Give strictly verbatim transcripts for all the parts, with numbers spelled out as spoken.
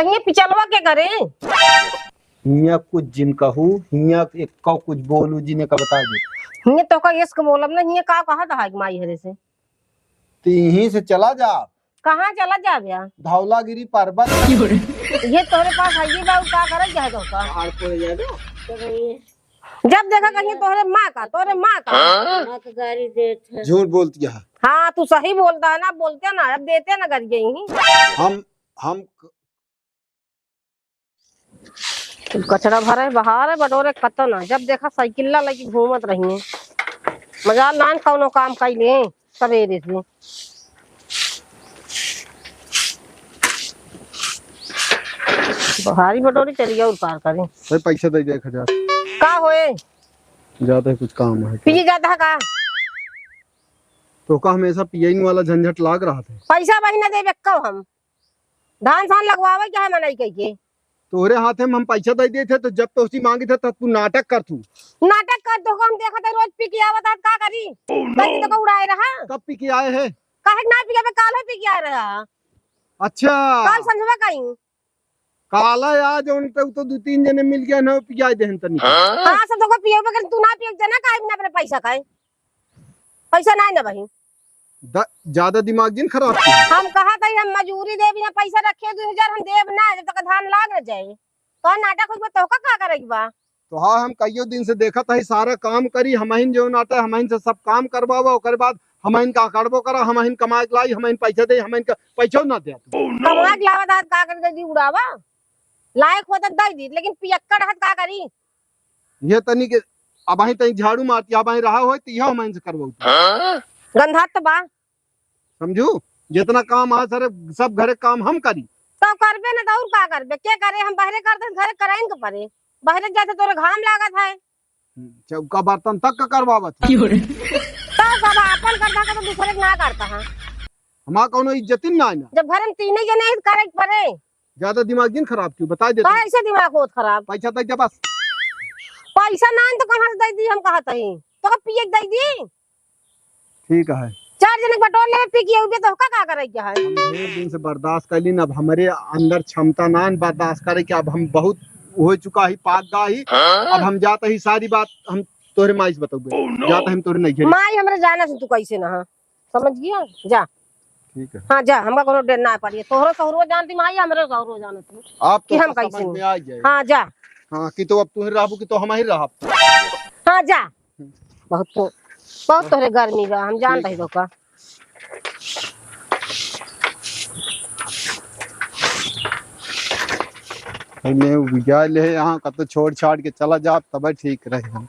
हियाँ पिचलवा के करे? हियाँ कुछ जिन कहू, हियाँ एक्को कुछ बोलू जिन का बता दे। हियाँ तोहका यस के बोलब ना, हियाँ का कहत है माई हरे से? तो यहीं से चला जा। कहाँ चला जाबे? धौलागिरी पर्वत। ये तोहरे पास है, ये बाबू का करे जाए तोहका? पहाड़ पर जाए। जब देखा कहीं तोहरे माँ का, तोहरे माँ का। हाँ? माँ का गारी देत है। झूठ बोलती है। हाँ, तू सही बोलता है ना, बोलते ना, अब देते ना गारी यहीं। हम, हम कचरा भरे, बहारे, बटोरे, पता ना। जब देखा साइकिल ला लेके घूमत रही है। मजाल नान कौनो काम कइले सवेरे से। बहारी बटोरी चली गया उतार करे। भाई, पैसा दे दे एक हजार। का होए? जाता है, कुछ काम है। पी जाता है का? तो का हमेशा पियइन वाला झंझट लाग रहा था। पैसा वही ना देबे कब हम। धान सान लगवावे के है मनई कह के। तोहरे हाथे में हम पैसा दे देते तो जब तोहसी मांगी था तब तू नाटक कर तू। नाटक कर तो हम देखत है रोज पी के आवत है का करी? Oh, no। कहीं तो को उड़ाए रहा। कब पी के आए है? काहे के ना पी के, काल हो पी के आए रहा। अच्छा। काल संझवा कहीं। काला आज उन तो, तो दू तीन जने मिल गए ना पिया देहन तनी। हाँ, सब तो को पिए बगैर तू ना पिए जना काहे बिना अपने पैसा खाए। पैसा ना है ना भाई। द-, ज्यादा दिमाग जिन खराब की। हम कहा था हम मजूरी देब ना पैसा रखे दो हजार हम देब ना जब तक धान लाग न जाए। तो नाटक होई बा, तोहका का करे के बा? तो हाँ, हम कईयो दिन से देखत है, सारा काम करी, हमहिन जो नाटे, हमहिन से सब काम करवावा, ओकर बाद हमहिन का करबो करा, हमहिन कमाए के लाई, हमहिन पैसा दे, हमहिन का पैसा ना दे। कमाए के लावा दाद का कर दे दी उड़ावा, लायक होता दे दी, लेकिन पियक्कड़ हत का करी? ये तनी के अबहीं तनी झाड़ू मारती, अबहीं रहा होय, तो यह हमहिन से करवाऊ। गंधात तो बा। समझू, जितना काम आ सारे सब घरे काम हम करी। तो करबे ना तो और का करबे? के करे? हम बहरे करते हैं, घरे कराइन के परे। बहरे जाते तोरे घाम लागत है। हम्म, चौका बर्तन तक का करवावत है। तो सब आपन करता का तो दूसरे के ना करता है। हमार कौनो इज्जतिन ना है ना। जब घर में तीन ही जने हैं, करे के परे। ज्यादा दिमाग जिन खराब क्यों, बता देते। तो ऐसे दिमाग होत खराब। पैसा दे दे बस। पैसा ना है तो कहाँ से दे दी, हम कहा तही। तो पिए के दे दी। ठीक है। चार जने के बटोर लेवे, पी के उबे तो का, का करे के है? हम ढेर दिन से बर्दाश्त कर ली, अब हमरे अंदर क्षमता ना है बर्दाश्त करे के, अब हम बहुत हो चुका ही, पाक गा ही। हाँ? अब हम जात ही सारी बात हम तोहरे माई से बतौबे। Oh, no! जात हम तोहरे नहीं घेरे। माई हमरे जाना से तू कैसे ना, हाँ? समझ गया? जा। ठीक है। हाँ, जा, हमका कोनो डर ना पड़िए। तोहरो सहुरो जानती माई, हमरो सहुरो जानती। आप कि तो हम समझ कैसे में नहीं? आ जाए। हाँ, जा। हाँ, कि तो अब तू ही रहबू कि तो हम ही रहब। हाँ, जा। बहुत तो, बहुत तोहरे गर्मी बा, हम जान ठीक रही है। तो का। मैं उबिया ले यहाँ कतो छोड़ छाड़ के चला जा, तब ठीक रहे हम।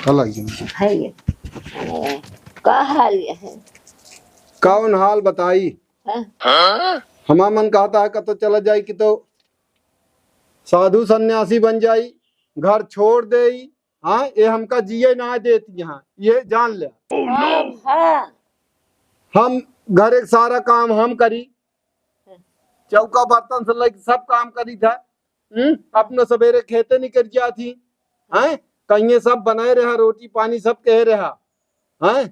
अलग जिंदगी। है ये। का हाल ये है? कौन हाल बताई? हाँ? हमार मन कहता है कतो चला जाई कि तो साधु सन्यासी बन जाई, घर छोड़ देई। हाँ, ये हमका जिए ना देती यहाँ, ये जान ले। हाँ, हाँ। हम घर एक सारा काम हम करी, चौका बर्तन से लेके सब काम करी था। हम्म, अपना सवेरे खेते निकल जाती, हैं, कहीं सब बनाए रहा, रोटी पानी सब कहे रहा, हैं,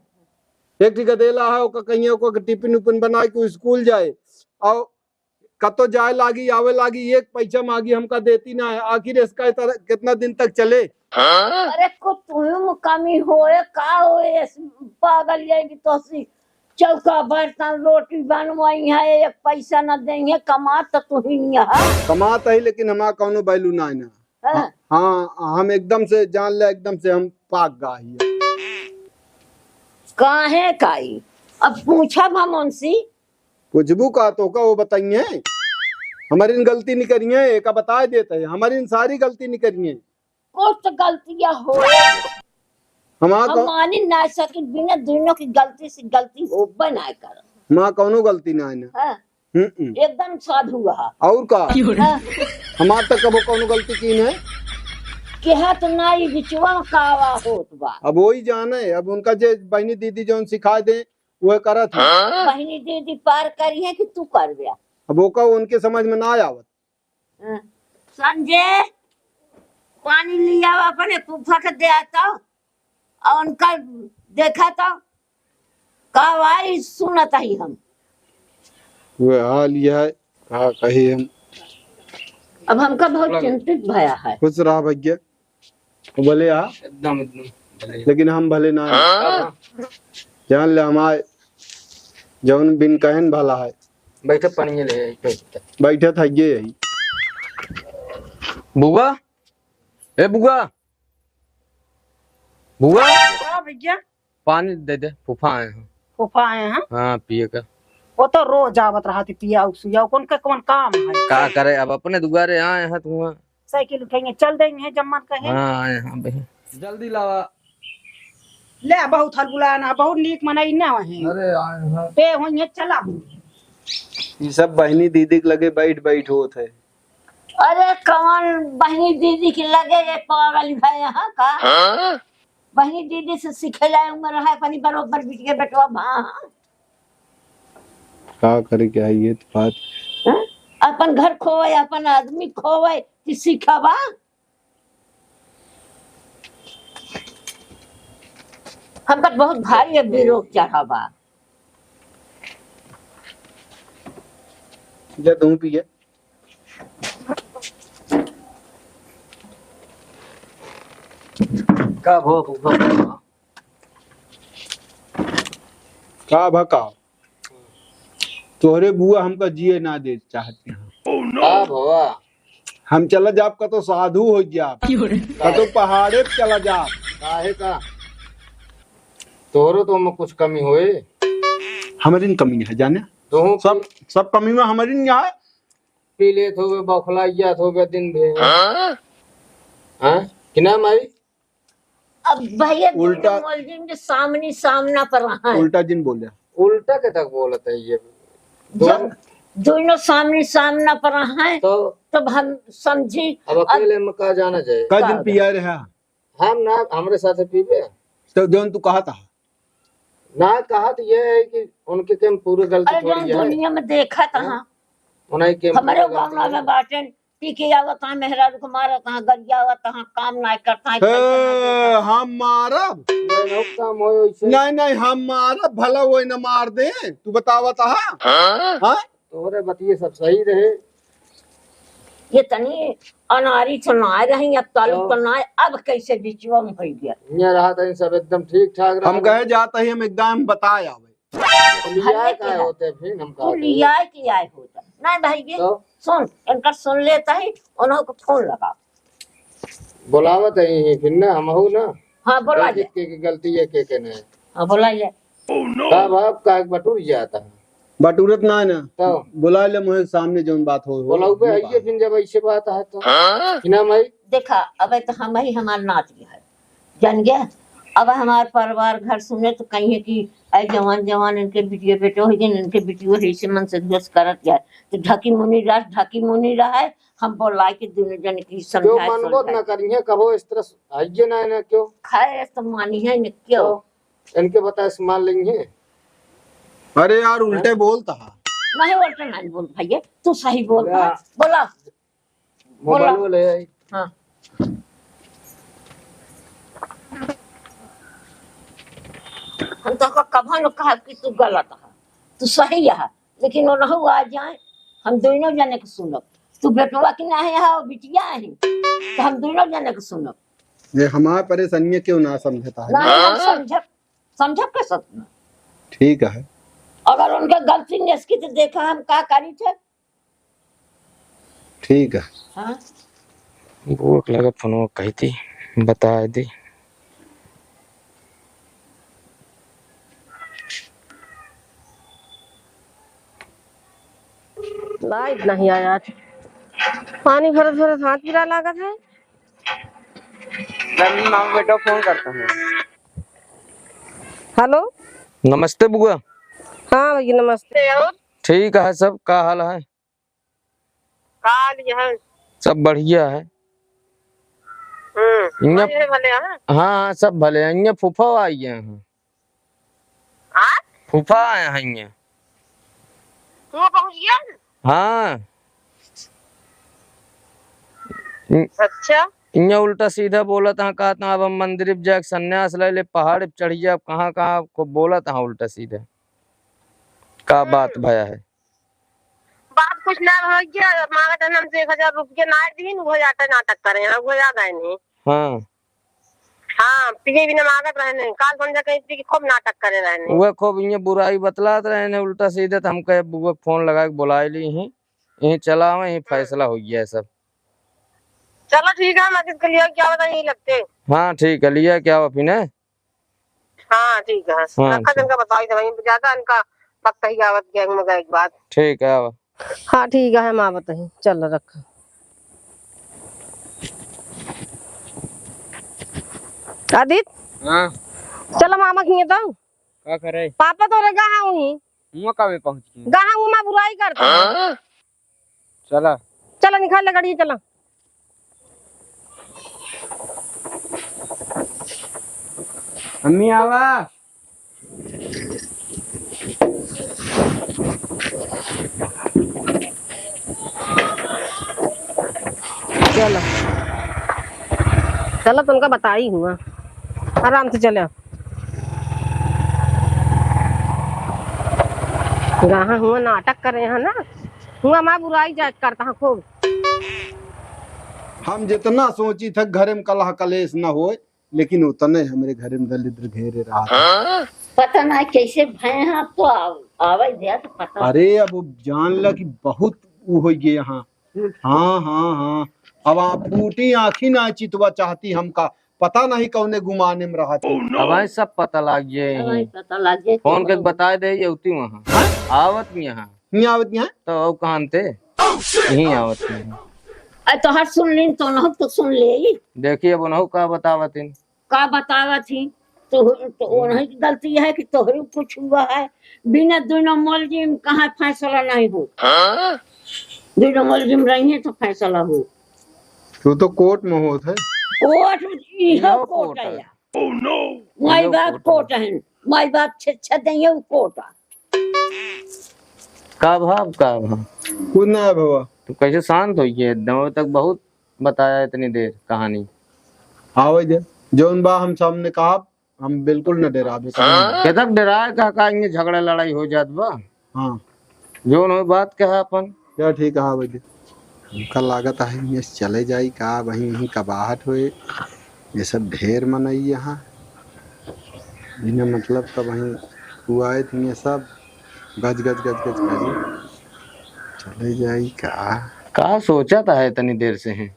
एक ठे गदेला है, ओका कहीं ओका टिफिन उफिन बनाए के स्कूल जाए, और कतो जाए लागी, आवे लागी, एक पैसा मांगी हमका देती ना है। आखिर इसका इतना, कितना दिन तक चले? अरे को तुम कमी होए का होए, इस पागल ये कि तोसी चौका बर्तन रोटी बनवाई है, एक पैसा न देंगे, कमा तो तू ही नहीं है। कमात है, लेकिन हमार कौनो value ना है ना। हाँ। हाँ, हम एकदम से जान ले, एकदम से हम पाक गा ही है। काहे काई? अब पूछब हम उनसे। पूछबू का तो का वो बताइए? हमारी गलती नहीं करिए, का बता देते हैं, हमारी सारी गलती नहीं करिए। कुछ तो गलतियां हो। हमार हम तो मानी ना सकी, बिना दोनों की गलती से गलती होबे ना कर। माँ कौनो गलती ना है ना। हाँ। हम्म। एकदम साधु हा। और का? हाँ। हमार त कबो कौनो गलती कीन है? केहा तो ना, ई बिचवा में कावा होत बा। अब वही जाने, अब उनका जे बहिनी दीदी जौन सिखाए दे, वह करत है। बहिनी दीदी पार करी है कि तू कर दे? अब ओका उनके समझ में ना आवत। हाँ। संजय, पानी लिया अपने फूफा के दे आता। और उनका देखा तो का भाई सुनत ही हम। वह हाल यह है, का कही हम। अब हमका बहुत चिंतित भया है। खुश रहा भैया, भले आ, एकदम, एकदम भले। लेकिन हम भले ना। हाँ। जान ले हमारे जौन बिन कहन भला है। बैठे पानी ले आई, बैठे। बैठे था ये यही। बुआ, ए बुआ, बुआ, हाँ भैया। पानी दे दे, फूफा आए हैं। फूफा आए हैं? हाँ, पिए का। वो तो रोज आवत रहा थी पिया उस सुइया, कौन का कौन काम है? का करे, अब अपने दुआरे आए हैं तो हुआ। साइकिल उठाएंगे, चल देंगे, जम्मन कहे। हाँ, आए हैं भाई। जल्दी लावा। ले, बहुत हलबुलाना, बहुत नीक मनई ना वहीं। अरे, आए हैं। पे वहीं चला। ये सब बहिनी दीदी के लगे बैठ बैठ होत है। अरे, कौन बहिनी दीदी के लगे ये पागल है यहाँ का? हाँ? बहिनी दीदी से सीखे जाए उम्र है, अपनी बरोबर बिटिया बेटवा भा। का करे के है ये तो बात? हाँ? अपन घर खोवे, अपन आदमी खोवे कि सीखबा? हमका बहुत भारी अब विरोध चढ़ा बा। जा तू पिए। का भो, भो, भो। का भा का? तोहरे बुआ हमका जिए ना दे चाहते हैं। का भवा? हम चला जाब कतो साधु हो जाब, क्यों रे? कतो पहाड़े पे चला जाब। काहे का? तोहरो तो में कुछ कमी होए? हमरिन कमी है जाने। तोहू सब, सब कमी में हमरिन यहाँ है। पी लेत होगे, बौखलाइयात होगे दिन भर। हाँ? हाँ? कि ना माई? अब भैया उल्टा दोनों मौलवी में सामने सामना पर रहा है। उल्टा जिन बोले। उल्टा के तक बोलत है ये। जब दोनों दोनों सामने सामना पर रहा है, तो तब हम समझी। अब अब अकेले में का जाना जाए? का दिन का पिया रहा? हम ना, हमरे साथे पीबे। तो जौन तू कहा था। ना, कहा तो ये है कि उनके के हम पूरे गलती अरे, थोड़ी जौन है। दुनिया में देखा था, हाँ? हाँ। उन्हीं के हम हमारे पूरे गलती गाँव है। में बाटेन, पी के आवत हाँ, मेहरारू को मारत हाँ, गरियावत हाँ, काम ना करत हाँ, ए, पैसा ना देत हाँ। हम मारब? नहीं, नहीं, काम होए वैसे। नहीं, नहीं, हम मारब, भला वो न मार दे, तू बतावत हाँ? हाँ? हाँ? तोहरे बतिये सब सही रहे। ये तनी अनारी तो ना रही, अब तालुक तो तो ना, अब कैसे बिचवा में भई गया? हियाँ रहा था, सब एकदम ठीक ठाक रहा। हम कहे जात ही, हम एकदम बताए आवे। लियाए भले का के होते फिर हम तू कहा थे। लियाए के आए होता। नहीं भाई, ये तो? सुन, इनका सुन लेता ही, उन्हों को फोन लगा। बोलावत ही फिर ना, हम हो ना। हाँ, बोला देखित ले। के, के गलती है, के, के नहीं। हाँ, बोला ले। का बाप का एक बटुर जाता है। बटुरत ना है ना। तो? बुला ले मुझे सामने जौन बात हो, हो, बोलाऊ बे, हो आइए बात। फिर जब ऐसे बात है तो। हाँ? कि ना माई? देखा, अबे तो हम ही हमार नाच गया है। जान गया? अब हमार परिवार घर सुने तो कहिए कि "अरे जवान, जवान इनके बिटिया बेटे हो गए, इनके बिटियो है इसे मन से दोष करत गया।" तो ढकी मुनी रह, ढकी मुनी रहा है, हम बोला के दोनों जन की क्यों समझाए, मानबो सुलझाए। ना करिए, कबो इस तरह से आइए ना, ना क्यों? खाए तो मानी है न क्यों? तो इनके बताए से मान लेंगे। अरे यार, उल्टे हैं? बोलता है। नहीं, उल्टे नहीं बोल भैया, तू सही बोल, या। हाँ, बोला। मोबाइल बोला। वो ले आई। हाँ। हम तो कहा, कभा न कहा कि तू गलत है, तू सही है, लेकिन वो रहू आ जाए, हम दोनों जने के सुनब। तू बेटवा की ना है, हाँ, बिटिया है, तो हम दोनों जने के सुनब। ये हमार परेशानियाँ क्यों ना समझता है? नहीं, हम हाँ। समझब, समझब के सतना। ठीक है। अगर उनके गलती नेसकी तो देखा हम का करी थे। ठीक है। हाँ। बुआ के लगे फोनवा कही थी, बताए दी। लाइट नहीं आया आज। पानी भरत भरत हाथ पिरा लागत है। मैं माँ बेटा फोन करता हूँ। हेलो। नमस्ते बुआ। हाँ भैया नमस्ते। और? ठीक है सब, का हाल है? का हाल ये है? सब बढ़िया है। हम्म, इहाँ बढ़िया है, भले है। हाँ, हाँ, सब भले है। इहाँ फूफा आई है। हाँ? फूफा आए हैं इहाँ। तू पहुँच गया? हाँ। इ-, अच्छा। इहाँ उल्टा सीधा बोलत हैं, कहत हैं, "अब हम मंदिर पे जाके संन्यास ले ले, पहाड़ पे चढ़ जाए, अब कहाँ, कहाँ को बोलत हैं उल्टा सीधा।" का हम्म। बात भया है? बात कुछ ना हो गया, मांगत हैं हमसे एक हजार रुपये ना दीन, वो जाता नाटक करे हैं, वो आ गए नहीं। हाँ। हाँ, पिए बिना मांगत रहे नहीं, काल संझा कहीं पी के खूब नाटक करे रहे नहीं। वो खूब इहाँ बुराई बतलात रहे नहीं, उल्टा सीधा, तो हम कहे बुआ फोन लगा के बुलाए ली ही, यहीं चलावे, यहीं हम्म। फैसला हो गया है सब। चलो ठीक है, मैं किसके लिए क्या बताइए लगते। हाँ, ठीक है, लिया क्या आप इन्हें? हाँ, ठीक है। हाँ, रखा ठीक। इनका बताई दे भाई, ज्यादा इनका वक्त ही आवत गया इनमें गए के बाद। ठीक है, आवा। हाँ, ठीक है, हम आवत ही। चल, रख। आदित, हाँ। चल मामा किए तो। का करे? पापा तो रे गहा हुई। हुआ का में पहुँच गए? गहा हुआ माँ बुराई करता है। हाँ? चला। चला, निकाल ले गाड़ी, चला। अम्मी आवा। चला। चला, तुमका बताई हुआ। आराम से चला। गहा हुआ नाटक करे हैं ना। हुआ माँ बुराई जाए करता है खूब। हम जितना सोची थे घरे में कलह कलेश न होए, लेकिन उतने हमरे घरे में दलिद्र घेरे रहा था। पता ना कैसे भय हैं, आप तो आव-, आवे दिया तो पता। अरे अब जान ला कि बहुत ऊ हो गए यहाँ। हम्म। हाँ, हाँ, हाँ। अब आप फूटी आँखी ना चितवा चाहती हमका, पता नहीं कौने गुमाने में रहा था। अब आई सब पता लाग गए अब आई हैं। पता लाग गए फोन कि करके बताए दे, ये उती वहाँ। हाँ? आवत नहीं यहाँ। नहीं आवत नहीं है? तो अब कहाँ थे? यहीं आवत नहीं है। अरे तोहर सुन लीन तो नहु तो सुन ले। देखिए, अब उनहु का बतावत इन। का बतावत ही? तो, तो उनही की गलती है कि तोहरे कुछ हुआ है। बिना दुनो मुलजिम कहाँ फैसला नहीं हो। हाँ? दुनो मुलजिम रही है तो फैसला हो। तू तो कोर्ट में होत है। कोर्ट, इहो इहो कोर्ट कोर्ट है। है। माई इहो बाप कोर्ट कोर्ट है। है। माई बाप छे, छे दइए उ कोर्ट है। का भाव, का भाव? कुछ ना है बाबा। तू कैसे शांत हो गए एकदम? अभी तक बहुत बताया इतनी देर कहानी। आवे दे। जौन बा हम सामने कहा, हम बिल्कुल न डेराबे करें। केतक डेराए का, का इन्हें झगड़ा लड़ाई हो जात बा? हाँ। जौन हो बात कहा अपन। क्या ठीक कहा भाई? हमका लागत है ये चले जाई का, वहीं, वहीं कबाहट होए। ये सब ढेर मनई यहाँ। बिना मतलब का वहीं हुआ है, ये सब गज, गज, गज, गज करी। चले जाई का? का सोचत है इतनी देर से हैं?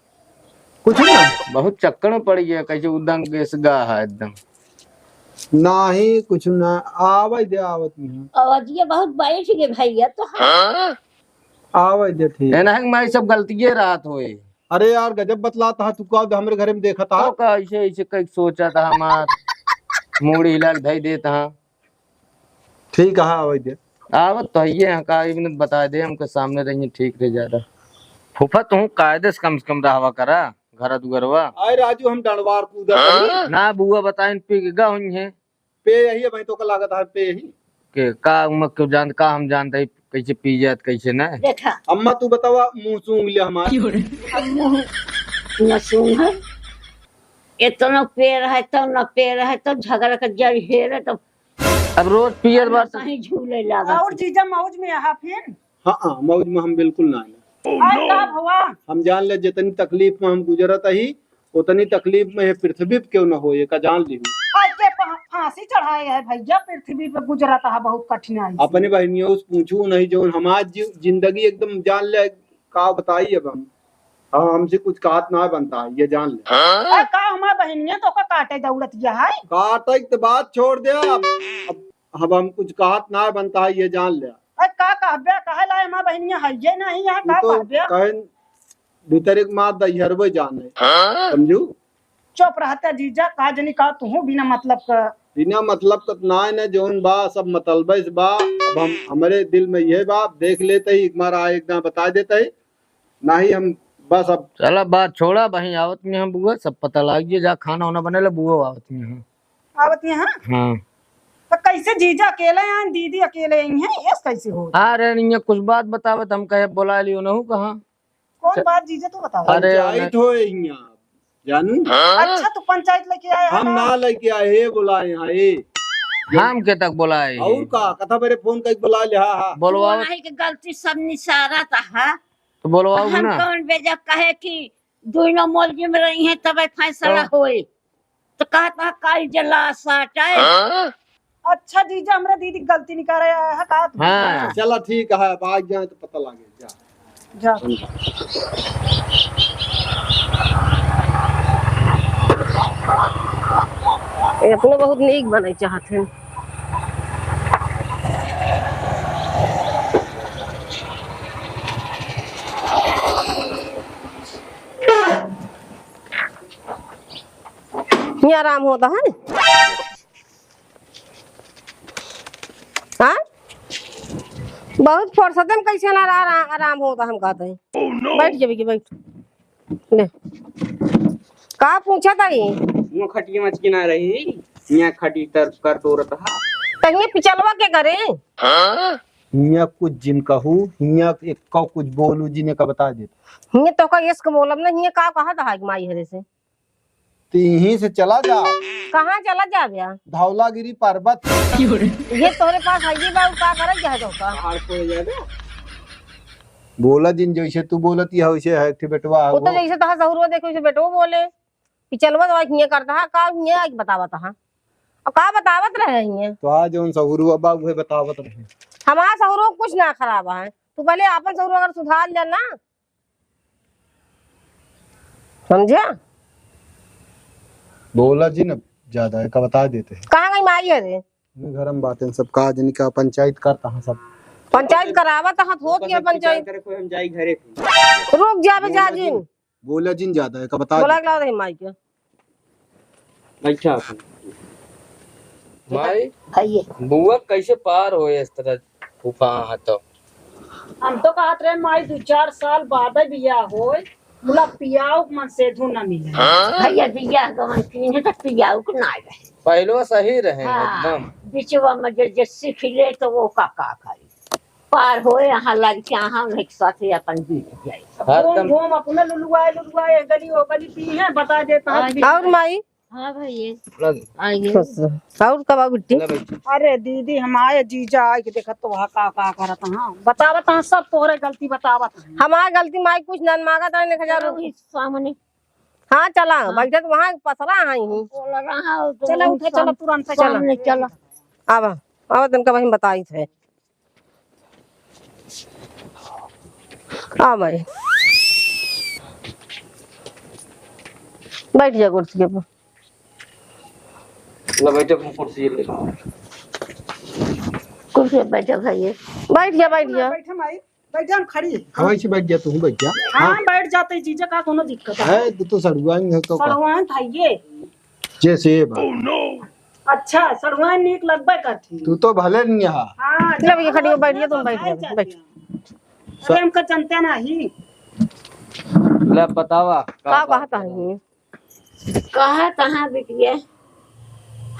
कुछ ना। बहुत चक्कर में पड़ गया, कैसे उदंग के से गा है एकदम। नाही, कुछ ना, आवे दे, आवत नहीं। आवाजिया बहुत बैठ गए भैया, तो हाँ। आवे दे, ठीक। एनहक में सब गलतिये रात होए। अरे यार, गजब बतलात हा तू, का हमरे घरे में देखत हा? तो का ऐसे, ऐसे कई सोचत हा हमार मूड़ी हिला के धई देत हा। ठीक है, आवे दे। आवत तो हइये हैं, का एक मिनट बताए दे, हमके सामने रहिए, ठीक रहे ज्यादा। फूफा, तू कायदे से कम से कम रहवा करा, घर दुगरवा। आए राजू, हम डंडवार कूदा करी। ना, बुआ बताइन, पी के गा हुई हैं। पे यही है भाई, तो का लागत है, पे यही। के, का उमक के जान, का हम जानते हैं, कैसे पी जात, कैसे ना। देखा। अम्मा, तू बतावा, मुँह सूंघ लिया हमार। अब मुँह न सूंघ है। इतना पेड़ है, तो न पेड़ है, तो झगड़ा के जड़ हेरे, तो अब रोज पियत बार तो कहीं झूले लागत। और जीजा मौज में आहा फिर? हाँ, हाँ, मौज में हम बिल्कुल ना आए। अरे का भवा? हम जान ले जितनी तकलीफ में हम गुजरत ही, उतनी तकलीफ में ये पृथ्वी पे क्यों ना हो, ये का जान ली। अरे के फा-, फांसी चढ़ाए है भैया, पृथ्वी पे गुजरत है बहुत कठिनाई से। अपने बहनियों से पूछू नहीं, जो हमार जि-, जिंदगी एकदम जान ले, का बताई अब हम। हाँ, हमसे कुछ कहत ना बनता है, ये जान ले। अरे का हमार बहनिया तो का काटे दौड़त गया है? काटे के तो बात छोड़ दे अब। अब, अब हम कुछ कहत ना बनता है, ये जान ले। अरे का कहबे, कहे ला हमार बहनिया है ये नहीं यहाँ, तू का तो कहबे? कहे भीतर एक मार दहियरबे जाने। समझू? चुप रहते जीजा, का जनी का तू बिना मतलब का बिना मतलब का तो ना है ना, जौन बा सब मतलबे से बा। अब हम, हमरे दिल में ये बा, देख लेते ही एक बार आ, एक दां बता देते ही, नाही हम बस अब। चला बात छोड़ा, वहीं आवत में हम बुआ, सब पता लाग गया, जा खाना वाना बने ले, बुआ आवत में हम। आवत में, हाँ? हाँ। तो कैसे जीजा अकेले आए, दीदी अकेले आई हैं, ऐस कैसे हो? अरे नहीं, कुछ बात बतावत, हम कहे बुला लियो नहू कहाँ। कौन च-, बात जीजा तू बताओ? अरे पंचायत उन्हें होए हियाँ, जानू? अच्छा, तू पंचायत लेके आए हम ना? ना लेके आए, हे बुलाए हैं, हे। हम के तक बुलाए और हैं? का? कथा बरे फोन करके बुला ले, हाँ, हाँ। बोलवाओ। तू नहीं के गलती सब निसारा था, हाँ? तो बोलवाओ हम ना। कौन बेजा कहे कि दोनों मौलवी में रही हैं, तबे फैसला तो होए। तो कहत ह काई जला साटे। हाँ? अच्छा जीजा, हमरा दीदी के गलती निकारे आया है का तू? हाँ। चला ठीक है, अब आ जाए तो पता लागे। जा। जा। ये अपने बहुत नीक बने चाहत हैं। ये आराम होता है। हाँ? बहुत फुर्सत में कैसे ना आरा-, आराम होता हम कहते हैं। बैठ जा बेटी, बैठ। ले। का पूछत हई? वो खटिया मचकी ना रही, हियाँ खटी तर कर तोरत हा। तो हियाँ पिचलवा के करे? हियाँ कुछ जिन कहू, हियाँ एक कुछ बोलू जिन का बता देत। हियाँ तो का इसके बोलब ना, हियाँ का कहत हा माई हरे से? तो यहीं से चला जा। कहाँ चला जाबे? धौलागिरी पर्वत। ये तोहरे पास है, ये बाबू का करे जाए तो का? पहाड़ पे जाएगा। बोला जिन, जैसे तू बोलत है, वैसे है, एक ठे बेटवा है वो तो वो। जैसे तोहार सहुरो देखे, वैसे बेटवो बोले। पिचलवा तो हियाँ करता है, का हियाँ आके बतावत है? और का बतावत रहे हियाँ? तो आज जौन सहुरो बाबू है, बतावत रहे। हमारा सहुरो कुछ ना खराब है, तू पहले आपन सहुरो अगर सुधार ले ना। समझे? बोला जिन, ज्यादा है का बता देते हैं। कहाँ गई माई है रे? ये घर में बातें सब का जनी का पंचायत करता है सब। पंचायत करावत है, हो गया पंचायत। करे कोई हम जाई घरे। रुक जा बे, जा जिन। बोला जिन ज्यादा है का बता बोला देते। के लाओ रे माई के। अच्छा। माई, भैया। बुआ कैसे पार होए इस तरह फूफा है तो? हम तो कहत रहे माई दो चार साल बाद बियाह होए, मुला पियाऊ के मन से धुन न मिले। भैया बियाह गवन कीन है तो पियाऊ के ना रहे। पहलवा सही रहे हाँ, एकदम। बिचवा में जे, जे सीख ले तो वो का, का करी। पार होए, यहाँ लड़के, यहाँ उन्हें के साथ ही अपन बीत जाए। घूम, हरदम घूम, अपने लुलुआए, लुलुआए, गली वो गली पी है, बता देता है। और माई? हाँ भैया। लग। आइए। खुश रहो। और का बा बिट्टी? ले बैठ। अरे दीदी, हम आए, जीजा आए के देखत तो वहाँ का, का करत हाँ। बतावत हाँ, सब तोहरे गलती बतावत हाँ। हमार गलती माई कुछ ना मांगत है, एक हजार चलो रुपये। इस सामने। हाँ, चला, हाँ। बैठत वहाँ पसरा है ही। बोल रहा है, तो चला, उठा, चला, तुरंत चला। सामने चला। आवा, आवा, तनका वहीं बताई थे। आ माई, बैठ जा कुर्सी पर। ला बैठे अपनी कुर्सी ले। कुर्सी पर बैठे भैया। बैठ जा, बैठ जा। बैठे माई, बैठ जा, हम खड़ी है। हाँ, ऐसे बैठ जा, तू बैठ जा। हाँ, हाँ। बैठ जाते जीजा का कोनो दिक्कत है? है, तू तो सड़ुआइन है तो का? सड़ुआइन था ये। जैसे ये बात। अच्छा, सड़ुआइन नीक लगबे करती। तू तो भले नहीं हा। हाँ, ले भैया, खड़ी हो, बैठ जा, तुम बैठ जा, बैठ जा। अरे, हमका जनते नाही। ले बतावा, का का कहत है ये? कहत है बिटिया,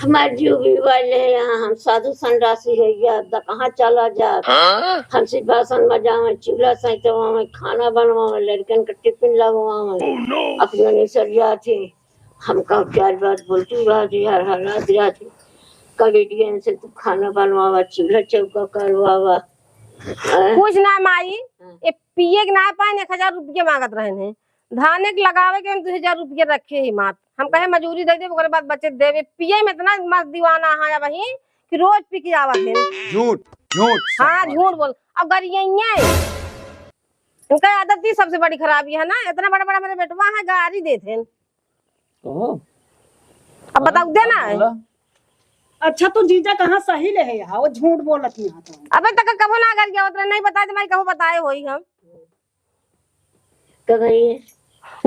हमार जीव भी वाले है यहाँ, हम साधु संडासी है या, द कहाँ चला जा? हाँ? हम सिंहासन में जावे, चूल्हा सैतवावे, खाना बनवावे, लड़कन के टिफिन लगवावे, अपने निसर जात है। हम कहूँ चार बात बोलती रहत है, हर हर रात रहत है। कह बिटिया से तू खाना बनवावा, चूल्हा चौका करवावा। हैं? कुछ ना माई, हाँ। ये पिए के ना पाए, एक हजार रुपये मांगत रहन है। धाने के लगावे के हम दो हजार रुपये रखे ही मात। हम कहे मजूरी दे देब, ओकरे बाद बचत देबे। पिए में इतना मस्त दीवाना है अब ही कि रोज पी के आवत है। झूठ, झूठ, सब हाँ, बात। झूठ बोल। अब गरियइये। इनका आदत ही सबसे बड़ी खराबी है ना, इतना बड़ा बड़ा मेरे बेटवा है, गारी देत हैं। कहो। अब बताऊ दे ना। बोला। अच्छा, तू जीजा कहाँ सही ले है यहाँ, वो झूठ बोलत यहाँ तो। अबे तक कबो ना गरियावत रहे, नहीं बताए तो मैं कहूँ बताए होई हम। का कही है?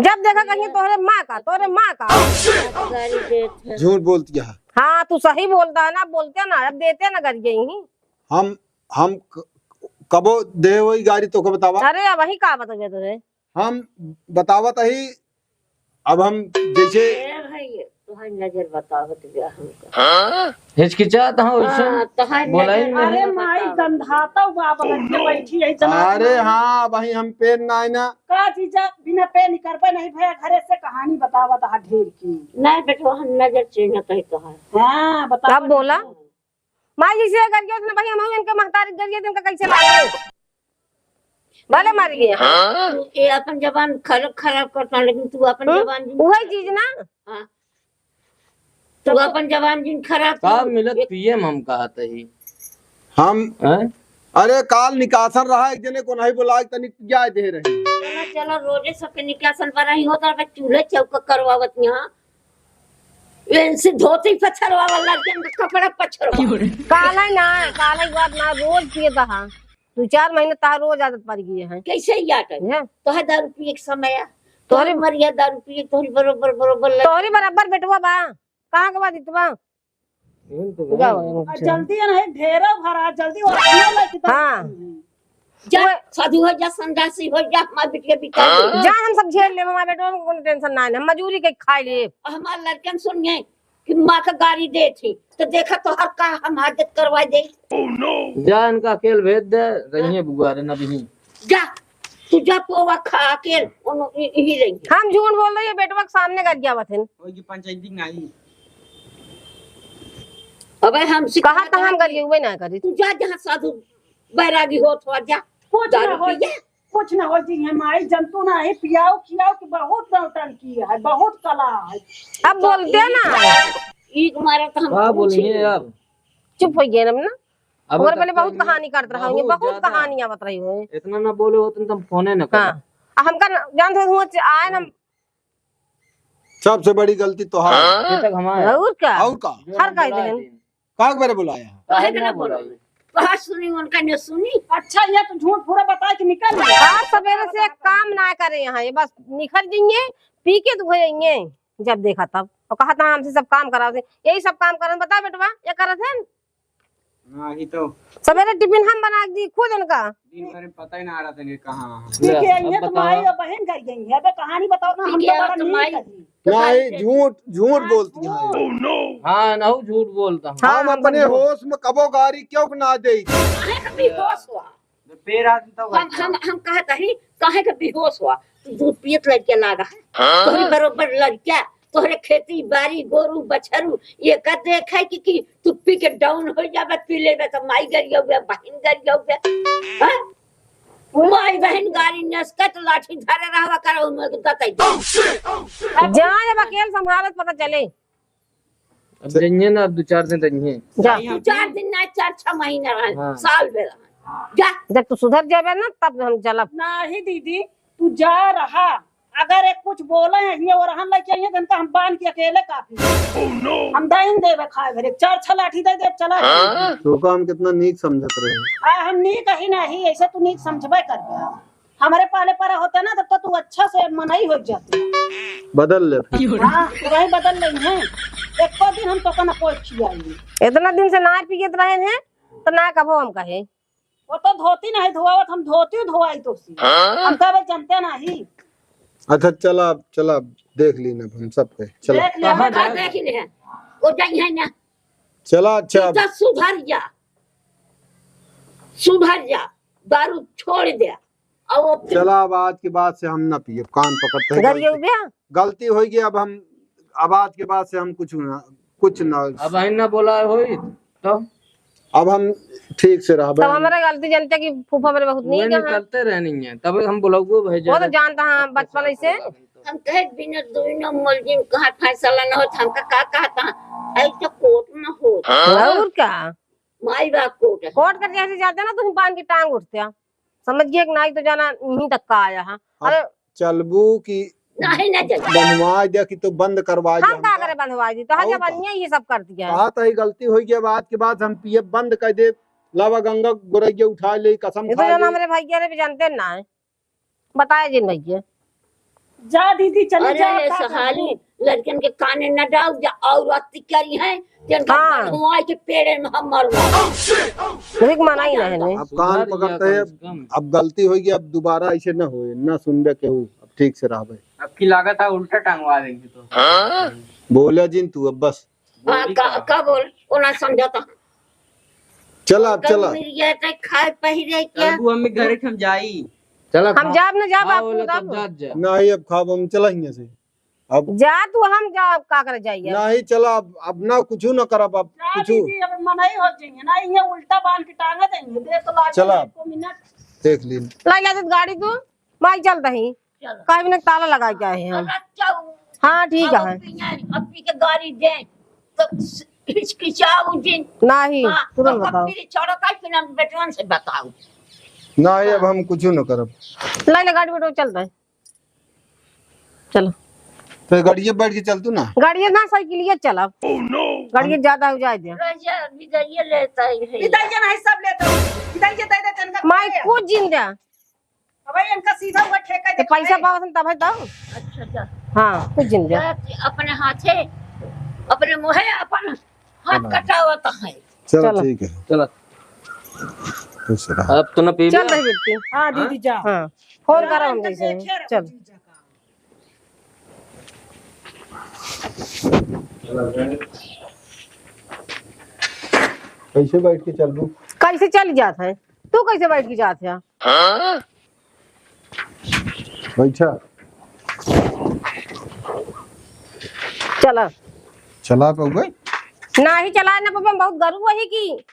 जब देखा कहीं तोहरे माँ का, तोहरे माँ का। गारी देत है। झूठ बोलती है। हाँ, तू सही बोलता है ना, बोलते ना, अब देते ना गारी यही। हम, हम क-, कबो दे वही गारी तोके बतावा। अरे, अब वही का बतावे तुझे? हम बतावत ही, अब हम जैसे ए भाई, तोहार नजर बतावत बिया हमका। हिचकिचात हूँ, हाँ, वैसे तोहार बोला ही नजर नहीं। अरे माई, बतावत। गंधाता हुआ बगल में बैठी है, जना अरे हाँ, वही हम पेन ना आए ना। का जीजा, बिना पेन निकरबे नहीं भया घरे से, कहानी बतावत हा ढेर की। नहीं बेटवा, हम नजर चिन्हत है तोहार। हाँ, बतावत कब बोला? है। माई जी से गरिया दिन भाई, हम इनके महतारी गरिया दिन का कैसे लागे? भले मारी गए। तू ये अपन जबान खराब, खराब करता, लेकिन तू अपन हम्म? जबान जिन वही चीज ना। हाँ। तू अपन जबान जिन खराब का कर। मिलत एक पिए में हम कहत ही। हम हैं? अरे काल निकासन रहा, एक जने को नहीं बोला, तनिक जाए दे रही। चलो, चलो, रोजे सबके निकासन पर रही होता, चूल्हे चौका करवावत यहाँ। इनसे धोती पछरवा वाला, इनके कपड़ा पछरवा। काला ना, काला की बात ना, रोज पिए बहा। दो चार महीने तहार रोज आदत पड़ गई है। कैसे ही आदत? हैं? तोहर दारू पिए के समय आ। तोहरे तोहरे मरिया दारू पिए, तोहरी बरोबर, बरोबर लग- तोहरी बराबर बेटवा बा। कहाँ के बा जितवा? यही तो गाँव है। और जल्दी है ना, ढेरों भरा, जल्दी और अपने लेके तो हाँ। जा, ओए। साधु हो जा, संन्यासी हो जा, हमार बिटिया बिचारी। जा, हम सब झेल लेब, हमार बेटवा में कोनो tension ना है, हम मजूरी के खाई लेब। और हमार लड़कन सुनिए कि माँ का गारी देत ही, तो देखा तोहर का हम हाजत करवा दे। जा, इनका अकेल भेज दे, रहिए बुआ रे, ना बिही। जा, तू जा पोवा खा अकेल, उन-, इ-, इही रही। हम झूठ बोल रही है, बेटवा के सामने गरियावत हन। कोई की पंचायती नहीं। अबे हमसे कहा कहा था हम था गरियावे ना करी। तू जा जहाँ साधु बैरागी होत हो, जा। कुछ ना दारू हो पी जा। कुछ ना हो जी, हम आई जंतु ना है, पियाओ खियाओ कि बहुत नौटंकी है, बहुत कला है। अब बोलते ना। ईख मारा तो हम का पूछी बोलिए नहीं। अब? चुप हो गए हम ना। अब और तक पहले बहुत तो कहानी करत रहा हूँ, बहुत बहुत ज्यादा। कहानी आवत रही हूँ। इतना ना बोले होते तो हम फोने न करते। हाँ। आ हमका न-, जानत हो, हुआ च-, आए ना। सबसे बड़ी गलती तोहार। ये तक हमारे। और का? और का? जो हर हम कह बोला देन। है। का के बारे बुलाया? काहे के ना बोलो? कहा सुनी, उनका ने सुनी। अच्छा, ये तो झूठ पूरा बता के निकल गया। आज सवेरे से एक काम ना करे यहाँ, ये बस निखर जाइए, पी के तो हो जाइए। जब देखा तब। और कहा था हमसे सब काम कराओ थे। यही सब काम करन, बता बेटवा, ये करत है? नाही तो। सवेरे टिफिन हम बना दी खुद इनका। दिन भर में पता ही ना आ रहा था इनके कहाँ। ठीक है, अब ये तो बताओ। माई और बहन कर गई है। अबे कहानी बताओ ना, हम ठीक तो है, बड़ा तो नीक माई करी। तो नहीं, माई झूठ, झूठ हाँ, बोलती है। झूठ। हाँ, ना झूठ बोलता हूँ। हाँ, हम हाँ, अपने बोलो। होश में कबो गारी क्यों ना दे? काहे का बेहोश हुआ? तो पैर हाथ तो हम, हम, हम कहत हई, काहे का बेहोश हुआ? तू दूध पियत लड़के लागा है। हाँ? तोहरी बरोबर लड़का, तोहरे खेती बारी, गोरू बछरू, ये का देखे कि, कि तू पी के down हो जाबे, पी लेबे तो माई गरियावे, बहिन गरियावे। हाँ? माई बहिन गारी नसकत लाठी धरे रहवा करो, उनमें के दतई। जा, जब अकेल संभालत पता चले। अब जइहे ना, अब दो चार दिन रहिए। जा। दो चार दिन ना, चार छह महीना रहे, हाँ। साल भर रहे। जा। जब तू सुधर जाबे ना, तब हम चलब। नाही दीदी, तू जा रहा। अगर एक कुछ बोले हैं, ये ओरहन लेके आइए, तो इनका हम बांध के अकेले काफी। हम दाइन देबे खाए भरे, चार छह लाठी दे दे, चला जाए। तो का हम कितना नीक समझत रहे। आ, हम नीक ही नहीं, ऐसे तू नीक समझबे कर गया। हमरे पाले परा होते ना, तब तो तू अच्छा से मनई हो जाते। बदल ले फिर। हाँ, वही बदल लेंगे। एको दिन हम तोका ना कोई खियाई। इतना दिन से ना पियत रहे हैं, तो ना कबो हम कहे। वो तो धोती नहीं धोआवत, हम धोती धोआई तो सी। हाँ? हम तो अबे जनते नहीं। अच्छा, चला, चला, देख ली ना हम सब पे। चला। देख ले, कहाँ हम जाए? देख ले। वो जाई है ना। चला, अच्छा। तू तो सुधर जा। सुधर जा। दारू छोड़ दे। अब वो फिर चला, अब आज के बाद से हम ना पिए, कान पकड़ते हैं। गरिया गलती, उबिया? गलती हो गई, अब हम, अब आज के बाद से हम कुछ ना, कुछ ना। अब हम ना बोला होई, तो? अब हम ठीक से रहबे। तब हमारा गलती जानते कि फूफा मेरे बहुत वो नीक है। निकलते रहनी है, तब हम बोलौगो भाई वो तो जाना। जानता हाँ, बचपन से। हम कहे बिना दोनों मलजिम कहा फैसला न होत, हमका का कहता? ऐ तो कोर्ट में होत। हाँ? और का? माई बाप कोर्ट है। कोर्ट कर जैसे जाते ना, तुम बांध के टांग उठते हैं। समझ गए कि नाई तो जाना यहीं तक का आया है। अब अरे चलबू की नहीं, नहीं चलबू। बंधवा दे कि तो बंद करवा दे हम का हमका। करे बंधवा दी? तो और जब का? अन्य ये सब कर दिया है। कहा तो ही गलती होई गई, अब आज के बाद हम पिए बंद कर दे। लावा गंगा गोरैया उठा ले, कसम ये तो खा जाना ले। हमारे भैया रे भी जानते ना है, बताए जिन भैया। जा दीदी, चली अरे जा, ये का सहाली, करबू? लड़कन के काने न डाल जा, और अति करी है, तेन का हाँ। बनवाई के पेड़े में हम मरवा। वही के मनाई ना है ने। अब कान सुधर जा पकड़ते हैं, कम से कम। अब गलती होई कि अब दोबारा ऐसे न होए, न सुनबे केहू, अब ठीक से रहबे। अब की लागत है उल्टा टांगवा देंगे तो। बोला जिन तू अब बस। हाँ, बोली का, का? का बोल? ओना समझता। चला, अब कल चला। मिल गया तो खाए पहिरे क्या? अब वो हमें घरे के हम जाई। चला हम खा। जाब न जाब, हाँ, आप बोले तब तब। जात जा। नहीं, अब खाब हम, चला हियां से। अब जा तू, हम जाब, का करे जाइए? नहीं, चला, अब, अब ना कुछ न करब, अब जा कुछ। दीदी, अब मनई हो जाइए ना, ये उल्टा बांध के टांगा देंगे, देख तो लागे चला। एको मिनट। देख ली। लाई ला दे गाड़ी तू, माई चल दही। चलो। काहे बिना ताला लगा के आए हैं हम। अरे, अच्छा, हाँ, ठीक चलो, है। पिया, अब पी के गाड़ी दे, तो हिचकिचाऊ जिन। नहीं, हाँ, तुरंत अब बताओ। फिर छोड़ो, काहे बिना बेटवन से बताओ। नहीं, अब हम कुछ न करब। लाई ला गाड़ी बैठो, चल दही। चलो। तो गाड़िए बैठ के चल तू ना। गाड़िए ना, साइकिलिए चलब। गाड़िए ज्यादा हो जाए दे। रह जा, विदाइए लेता ही है। विदाइए नहीं, सब लेता हूँ। विदाइए दे दे, तनका माई खाए। कुछ जिन दे। अब इनका सीधा हुआ ठेका तो दे पैसा खाए। पावत हम तब है तब। अच्छा, जा। हाँ, कुछ जिन दे। जा, अपने हाथे, अपने मुँहे अपन हाथ चलो। कटावत है। चलो, चलो। ठीक है। चलो। खुश रहो। अब तू ना पी चल लिया? रही बेटी। हाँ, दीदी, जा। हाँ, फोन हाँ, करो हम इनका जैसे हैं। देखे रहो चल। जीजा का। कैसे बैठ के चलबू? कैसे चल जात है? तू कैसे बैठ के जात है? बैठा। चला। चला पउबे? नाही चला ना पउबे, बहुत गरु वही की।